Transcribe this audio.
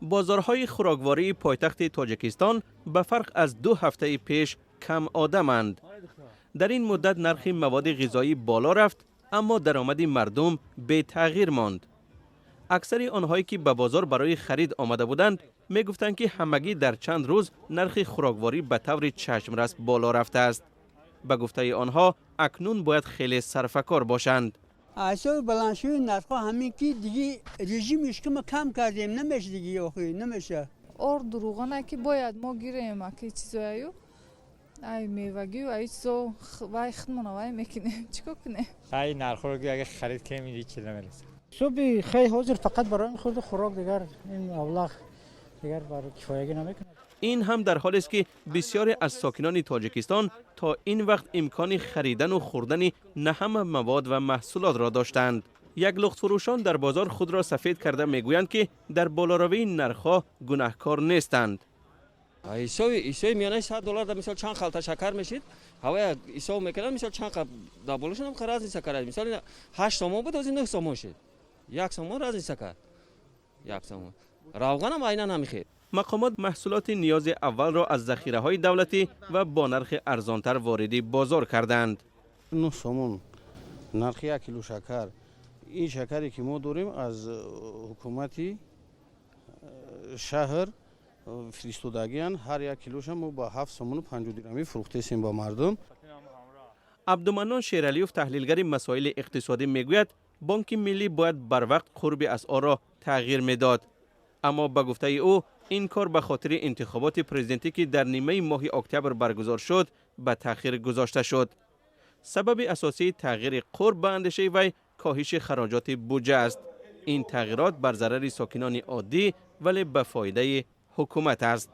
Бозорҳои хӯроквории пойтахти Тоҷикистон ба фарқ аз 2 ҳафтаи пеш кам одаманд. Дар ин муддат нархи маводи ғизоӣ боло рафт, аммо даромади мардум бетағйир монд. Аксари онҳое ки ба бозор барои харид омада буданд, мегуфтанд, ки ҳамагӣ дар чанд рӯз нархи хӯрокворӣ ба таври чашмрас боло рафтааст. Ба гуфтаи онҳо, акнун бояд хеле сарфакор бошанд. Асоси баландшавии нархҳо ҳамин ки диги режими шикама кам кардем, намеша диги, охи намеша. Орду, рӯғане ки бояд мо гирем, аки чизояю, ай мевагию, ай чизо, вай худмона вай мекунем, чӣ кор кунем? Ай нархҳоро агар харид кунем, ҳеҷ намерасад. Суби хей ҳозир фақат барои хурду хӯрок, дигар ин маблағ дигар бар кифоягӣ намекунад. Ин ҳам дар ҳолест, ки бисёре аз сокинони Тоҷикистон то ин вақт имкони харидану хӯрдани на ҳама мавод ва маҳсулотро доштанд. Як лухтфурӯшон дар бозор худро сафед карда мегӯянд, ки дар болоравии нархҳо гунаҳкор нестанд. Ҳисоби миёнаи 100 доллар дар мисол чанд халта шакар мешид, ҳавая ҳисоб мекардам, мисол чанд дар болошонам разница кард. Мисол, 8 сомон буд, ҳозир 9 сомон шид, 1 сомон разница кард, 1 сомон. Равғанам айнан ҳамин хел. Мақомот маҳсулоти ниёзи аввалро аз захираҳои давлатӣ ва бо нархи арзонтар вориди бозор карданд. 9 сомон нархи 1 кило шакар. Ин шакаре ки мо дорем, аз ҳукумати шаҳр фиристодагиянд. Ҳар 1 килоша мо ба 7 сомону 50 дирамӣ фурӯхтесем ба мардум. Абдуманнон Шералиев, таҳлилгари масоили иқтисодӣ, мегӯяд, Бонки Миллӣ бояд барвақт қурби асъорро тағйир медод. Аммо ба гуфтаи ӯ, ин кор ба хотири интихоботи президентӣ, ки дар нимаи моҳи октябр баргузор шуд, ба таъхир гузошта шуд. Сабаби асосии тағйири қурб, ба андешаи вай, коҳиши хароҷоти буҷа аст. Ин тағйирот бар зарари сокинони оддӣ, вале ба фоидаи ҳукумат аст.